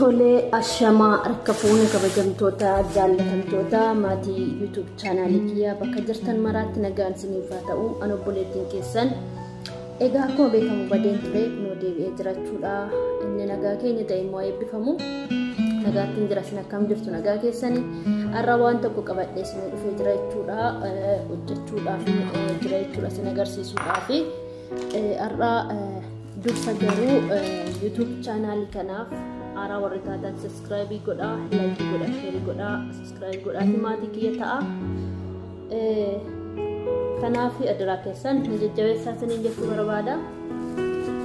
Tolee, ashamaa harka fuune kabajamtoota jaallatamtoota maatii YouTube chaanaalii kiyyaa bakka jirtan maraatti nagaan isiniif haa ta'u. An obboleettiin keessan egaa akkuma beekamu badeen ture kunoo deebi'ee jirachuudha. Inni nagaa keenya ta'e immoo eebbifamu. Nagaattiin jira, isin akkam jirtu nagaa keessanii? Har'a waan tokko qabadhee isin dhufee jira jechuudha. Hojjechuudhaaf jira jechuudha, isin agarsiisuudhaaf. Har'a dursa garuu YouTube chaanaalii kanaaf haaraa warri taatan subscribe godhaa, like godhaa, share godhaa, subscribe godhaa fi maatii kiyya ta'a. Kanaaf adaraa keessan na jajjabeessaa isiniin jechuu barbaada.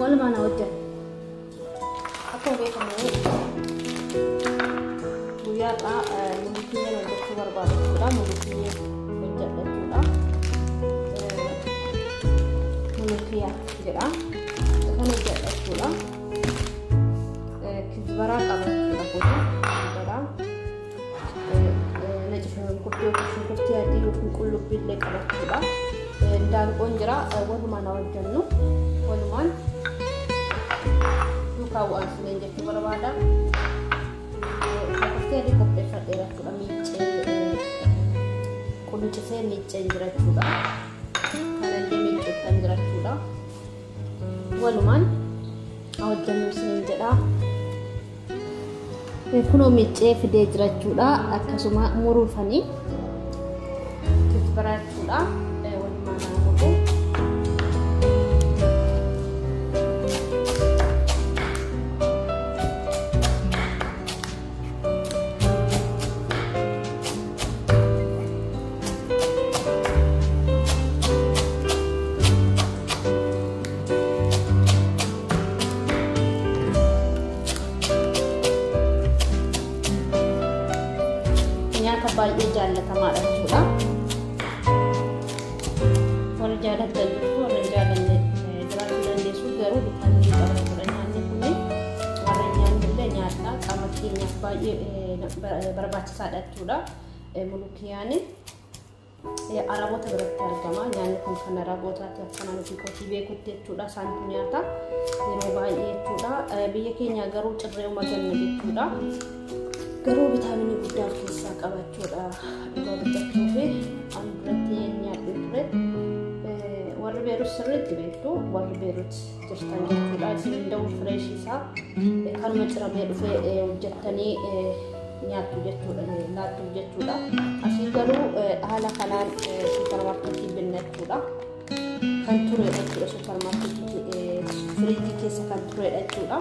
Walumaa na hojjenna. Akkuma beekamu guyyaa har'aa mulukiyyeen hojjechuu barbaada jechuudha. Mulukiyyee hojjedha jechuudha. Mulukiyyaa jedha. Kan hojjedha jechuudha. Kizbaraa qaba jechuudha kun. Kizbaraa. Naci shunkurtii yookiin shunkurtii adii yookiin qullubbii illee qaba jechuudha. Daanqoon jira, walumaan haa hojjennu. Walumaan duukaa bu'aan isiniin jechuu barbaada. Shunkurtii adii qopheeffadheera jechuudha. Miiccee quncisee miicceen jira jechuudha. Kanallee miiccuuttan jira jechuudha. Walumaan haa hojjennu isiniin jedha. Kunoo miiccee fidee jira jechuudha. Akkasuma muruufanii kizbaraa jechuudha. Walumaan haa muru. Nyaata baay'ee jaallatamaadha jechuudha. Warri jaallattan jirtu, warri hin jaallanne jiraachuu dandeessu, garuu vitaaminii qaba jechuudha. Nyaanni kun warra hin nyaanne illee nyaadha. Qaama keenyaaf baay'ee barbaachisaadha jechuudha. Mulukiyyaan Araboota biratti argama. Nyaanni kun kan Arabootaati, akkanaan ofii kootii beekutti jechuudha. Isaantu nyaata yeroo baay'ee jechuudha. Biyya keenya garuu cirreema ganna jechuudha. Garuu vitaaminii guddaa of keessaa qaba jechuudha. Dhugaa dubbachuu fi an duratti nyaadhu ture. Warri Beerut sirriitti beektu, warri Beerut jirtan jechuudha. Isin hin da'u fireeshii isaa kanuma ciramee dhufee hojjettanii nyaattu jechuudha, laattuuf jechuudha. Asii garuu haala kanaan suuparmaarkeetii binna jechuudha. Kan turedha jechuudha, suuparmaarkeetii firiijii keessa kan turedha jechuudha.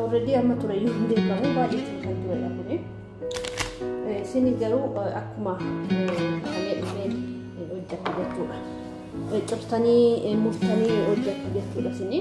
Already amma ture iyyuu hin beekamu, baay'ee ture kan turedha kuni. Isin garuu akkuma bitamee dhufee hojjettu jechuudha. Cirtanii murtanii hojjettu jechuudha isin.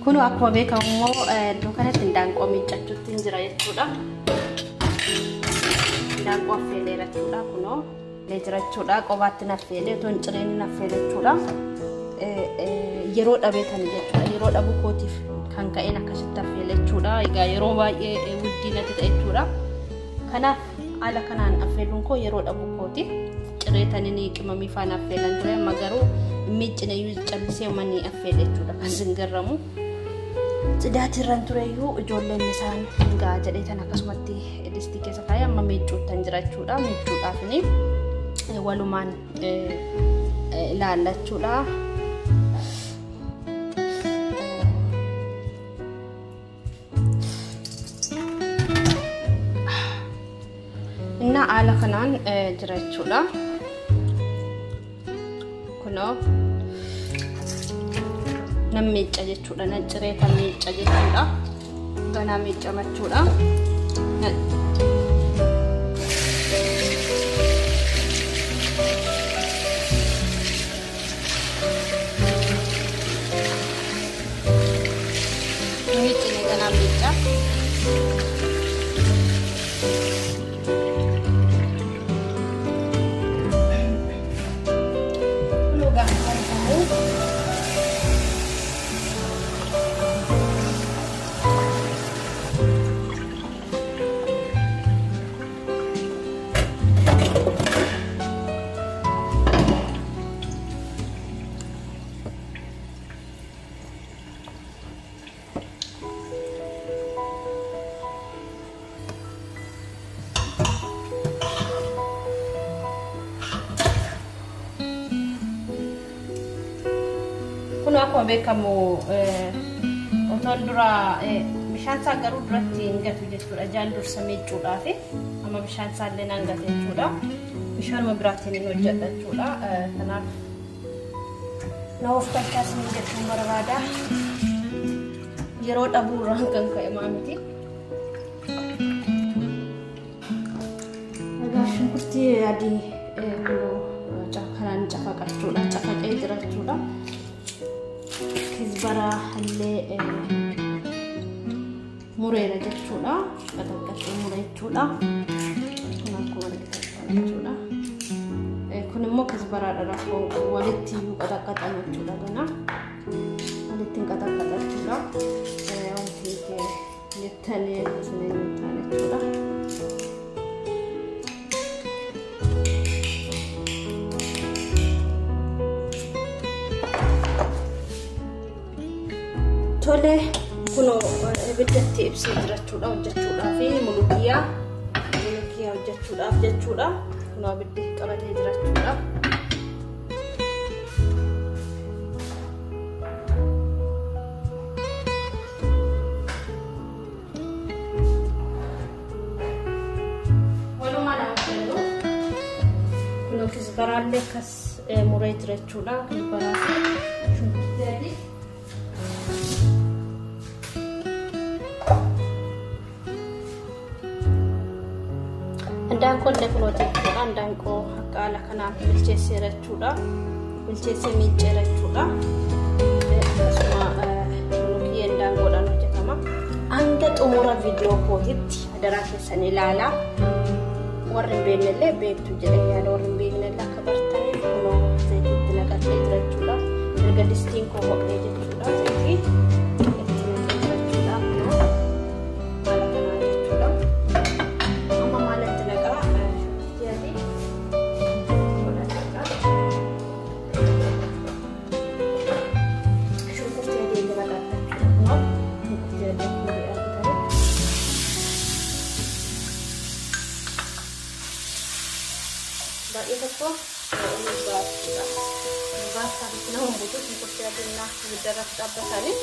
Kun akkuma beekamu immoo iddoo kanatti hindaanqoo miiccachuutti hin jira jechuudha. Hindaanqoo affeeleera jechuudha kunoo. Jira jechuudha, qobaatti naffeelee otoo hin cireen naffeele jechuudha. Yeroo dhabeetani jechuudha. Yeroo dhabuu kootiif kan ka'een akkasitti affeele jechuudha. Egaa yeroo baay'ee wuddii natti ta'e jechuudha. Kanaaf haala kanaan affeeluun koo yeroo dhabuu kooti. Cireetanii qimamii faana affeelan ture, amma garuu miiccine iyyuu callisee manni affeele jechuudha kan isin garramu. Cidaatirran tureyyuu ijoolleen isaan gaa jedhee tan akkasumatti distii keessa kaa'ee amma miiccuuttan jira jechuudha. Miiccuudhaafini walumaan ilaallachuudha. Inna haala kanaan jira jechuudha. Kunoo nan miicca jechuudha. Nan cireeta miicca jechuudha. Ganaa miiccamachuudha. Miiccine ganaa miicca. Kunoo gaafa beekamu Akkuma beekamu otoon dura bishaan isaa garuu duratti hin gatu jechuudha. Jaan dursa miicuudhaaf amma bishaan isaa illee nan gate jechuudha. Bishaanuma biraatiin hin hojjedha jechuudha. Kanaaf na of galchaa isin jechuun barbaada. Yeroo dhabuu irraan kan ka'e miti. Egaa shunkurtii adii kunoo kanaan cafaqachuudha. Cafaqee jira jechuudha. Kizbara illee mureera jechuudha. Qaxaqqaxee mure jechuudha. Kun akkuma argitan jechuudha. Kun immoo kizbaraadha rakkoo walitti iyyuu qaxaqqaxan jechuudha gana. Walitti hin qaxaqqaxa jechuudha. Wanti jettanii akkasuma hin taane jechuudha. Tole kunoo ibiddatti ibsee jira jechuudha hojjechuudhaaf mulukiyyaa hojjechuudhaaf jechuudha. Kunoo ibiddi qabatee jira jechuudha. Walumaa nama kennu kunoo kisbaraallee akkas muree jira jechuudha. Kisbaraa shunkurtii adii. Indaanqoo illee kunooti jechuudha. Indaanqoo akka haala kanaan bilcheesseera jechuudha. Bilcheessee miicceera jechuudha. Akkasuma mulukiyyee indaanqoodhaan hojjetama. Hanga xumura viidiyoo kootitti adaraa keessan ilaalaa. Warri hin beekne illee beektu jedhee yaada. Warri hin beekne illee akka bartaniif kunoo zayitiitti naqatee jira jechuudha. Erga distiin koo ho'ee jechuudha. Zayitii itti naqee jira jechuudha. Kunoo haala kanaan jechuudha. Amma maalatti naqaa? Shunkurtii adii godhadha. Shunkurtii adii itti naqadha jechuudha. Kunoo shunkurtii adii akkuma argitan. Baay'ee tokko inni baasuudha. Baasuudhaaf nama hubutu shunkurtii adiin ibidda irratti dhaabbatanii.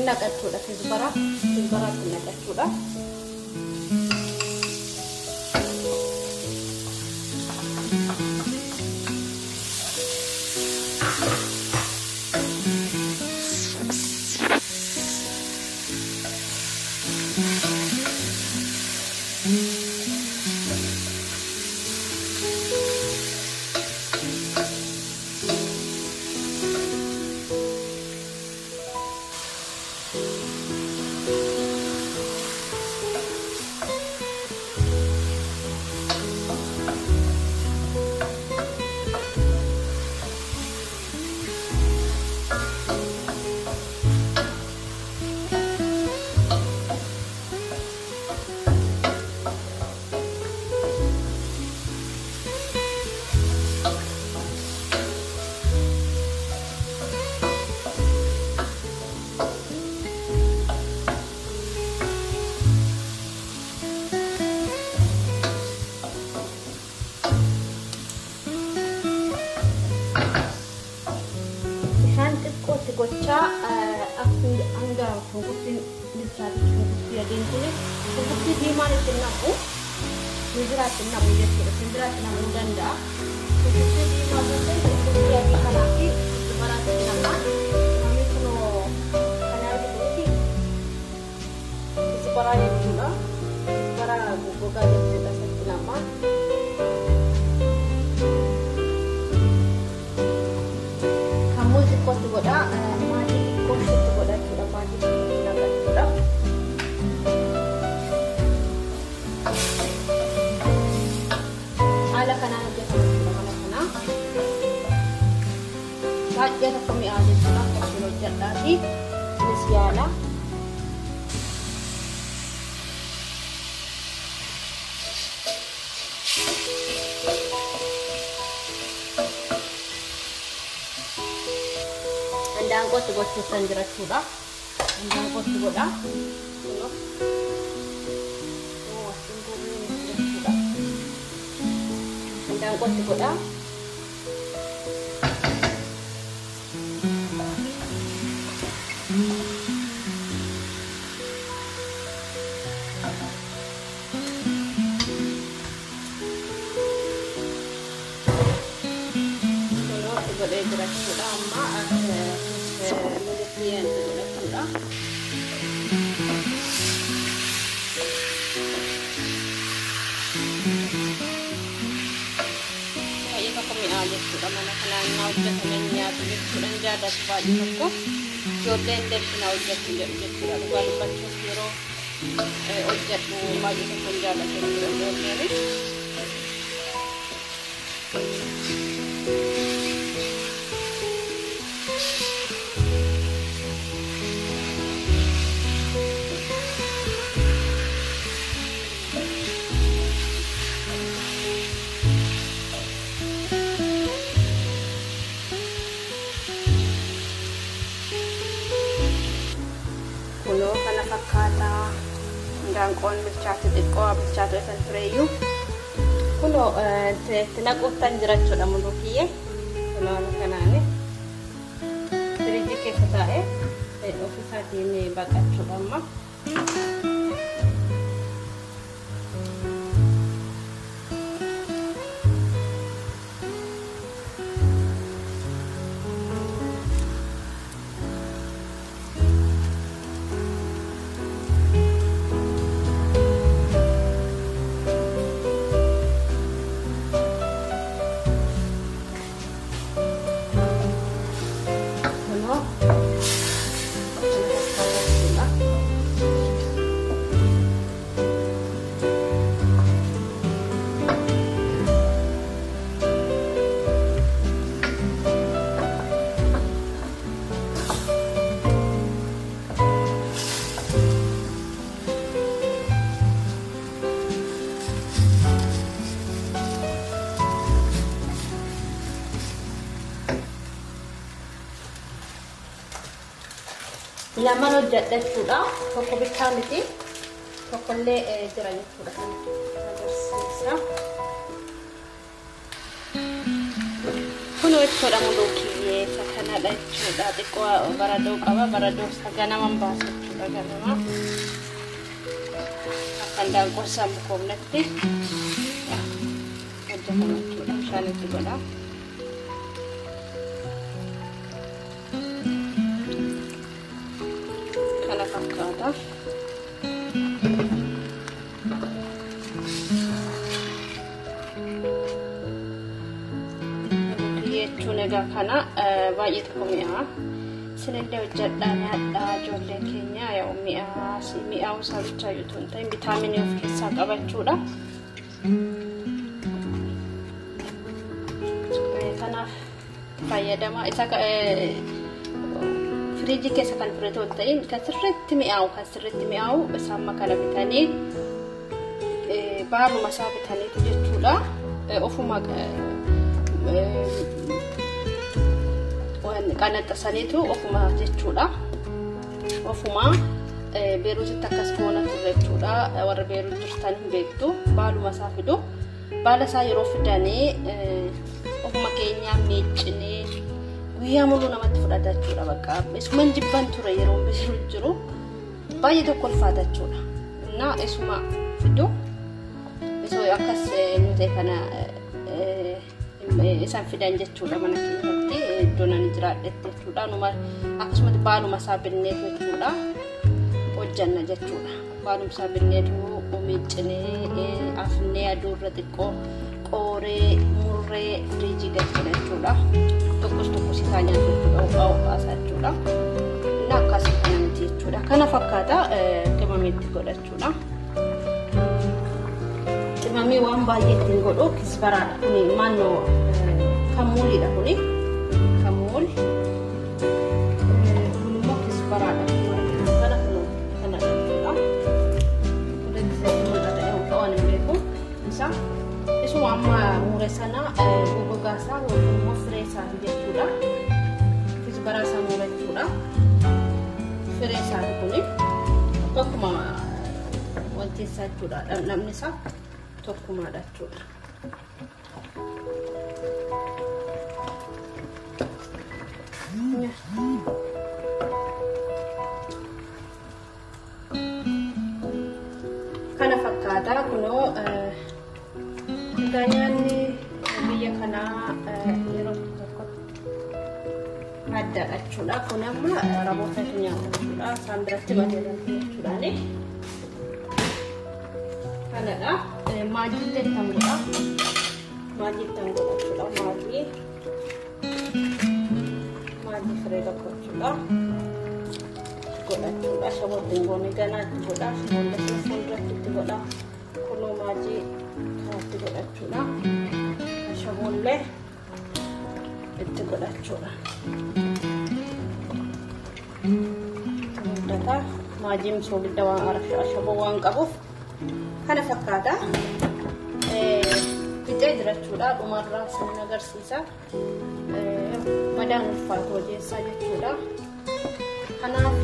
Naqachuudha kizbaraa kizbaraatti naqachuudha. Gochaa hanga shunkurtiin bilchaate shunkurtii adiin kun shunkurtii diimaan itti naqu misiraatti naqu jechuudha. Misiraatti naquu danda'a. Shunkurtii diimaa gosa shunkurtii adii kanaa fi kizbaraatti naqa. Namni kunoo kan argituuti kizbaraa jechuudha. Kizbaraa goggogaa jechuudha isatti naqa. Kamuu xiqqootti godha. Maajii xiqqoo isheetti godha jechuudha. Maajii xiqqootti naqa jechuudha. Haala kanaan hojjetama jechuudha mala kanaa. Baay'ee tokko mi'aa jechuudha. Akkasiin hojjedhaati. Innis yaala. Indaanqootti gochuutan jira jechuudha. Indaanqootti godha. Indaanqootti godha. Godhee jira jechuudha. Amma mulukiyyeen godhachuudha. Baay'ee tokko mi'aa jechuudha. Mana kanaan naa hojjetame nyaatu jechuudha. Jaallatu baay'ee tokko. Ijoolleen illee naa hojjetu jedhu jechuudha. Dhugaa dubbachuuf yeroo hojjedhu baay'ee tokko hin jaallatu jechuudha ijoolleenis. Kunoo kana fakkaataa indaanqoon bilchaate xiqqoo bilchaatu isan tureyyuu kunoo itti naquuttan jira jechuudha mulukiyyee. Kunoo haala kanaani firiijii keessa taa'ee ofiisaatiin baqachuudha amma. Lamaan hojjedha jechuudha. Tokko bichaa miti. Tokkollee jira jechuudha kan agarsiisa. Kunoo jechuudha mulukiyyee isa kanadha jechuudha. Xiqqoo baradoo qaba. Baradoo isa ganaman baasa jechuudha ganama. Akka indaanqoo isaa mukoomnetti hojjetama jechuudha. Bishaan itti godha. Kana fakkaata. Jechuun egaa kana baay'ee tokko mi'aa. Isinillee hojjedhaa nyaadhaa ijoolleen keenya mi'aawuu isaa bichaa yoo hin ta'in vitaaminii of keessaa qabachuudha. Kanaaf fayyadama isa firiijii keessa kan ture otoo hin ta'in kan sirriitti mi'aawu isa amma kana bitanii baaluma isaa bitaniitu jechuudha. Ofuma qanaxxasaniitu ofuma jechuudha. Ofuma Beeruutitti akkas goona turre jechuudha. Warra Beeruut jirtan hin beektu. Baaluma isaa fidu. Baala isaa yeroo fidanii ofuma keenyaa miiccinee guyyaa muluu namatti fudhata jechuudha. Bakka isuman jibban ture yeroo Beeruut jiru baay'ee tokko ulfaata jechuudha. Innaa isuma fidu. Isoo akkas nu ta'e kana isaan fidan jechuudha mana keenyatti iddoo ani jiraadhetti jechuudha. Akkasumatti baaluma isaa binneetu jechuudha hojjanna jechuudha. Baaluma isaa binneetu miiccinee afnee aduurra xiqqoo qooree murree firiijii galchina jechuudha. Tokkos tokkos isaa nyaatu jechuudha. Ho'aa ho'aa isaa jechuudha. Inni akkasii kana miti jechuudha. Kana fakkaata qimamiitti godhachuudha. Qimamii waan baay'ee ittiin godhu kisbaraadha. Kuni maannoo kamuulidha kuni. Kamuul. Kun immoo kisbaraadha. Kana kun kana jechuudha. Kunis mul'ata waan hin beeku. Isa isuma amma mure sana gogaa isaa yookiin immoo firee isaati jechuudha. Garaa isaa murachuudha. Firee isaati kuni akkuma wanti isaa jechuudha. Dhamdhamni isaa tokkumaadha jechuudha. Kana fakkaata kunoo egaa nyaanni biyya kanaa yeroo tokko addaadha jechuudha. Kun amma Arabootatu nyaata jechuudha. Isaan biratti bareedan jechuudhaani. Kanadha. Maajii ittan godha. Maajii ittan godha jechuudha. Maajii. Maajii firee tokko jechuudha. Godhachuudha. Shaboota hin goone ganaa itti godha. Shaboota fuulduratti itti godha. Kunoo maajii kanatti godhachuudha. Shaboollee itti godhachuudha. Guddata. Maajiin soogidda waan ashaboo waan qabuuf kana fakkaata. Fixee jirachuudha. Dhumarraa sin agarsiisa. Madaan ulfaatu hojeessaa jechuudha. Kanaaf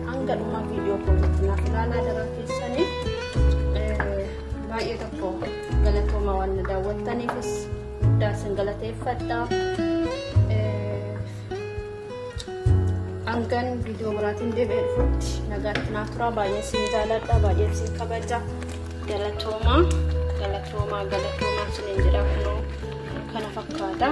hanga dhuma viidiyoo kootitti naaf ilaalaa daraa keessanii baay'ee tokko galatooma waan na daawwattaniifis guddaa isin galateeffadha. Hangan viidiyoo biraatiin deebi'ee dhufutti nagaatti naaf turaa. Baay'ee isin jaaladha, baay'ee isin kabaja. Galatoomaa, galatoomaa, galatoomaa isiniin jedha. Kunoo kana fakkaata.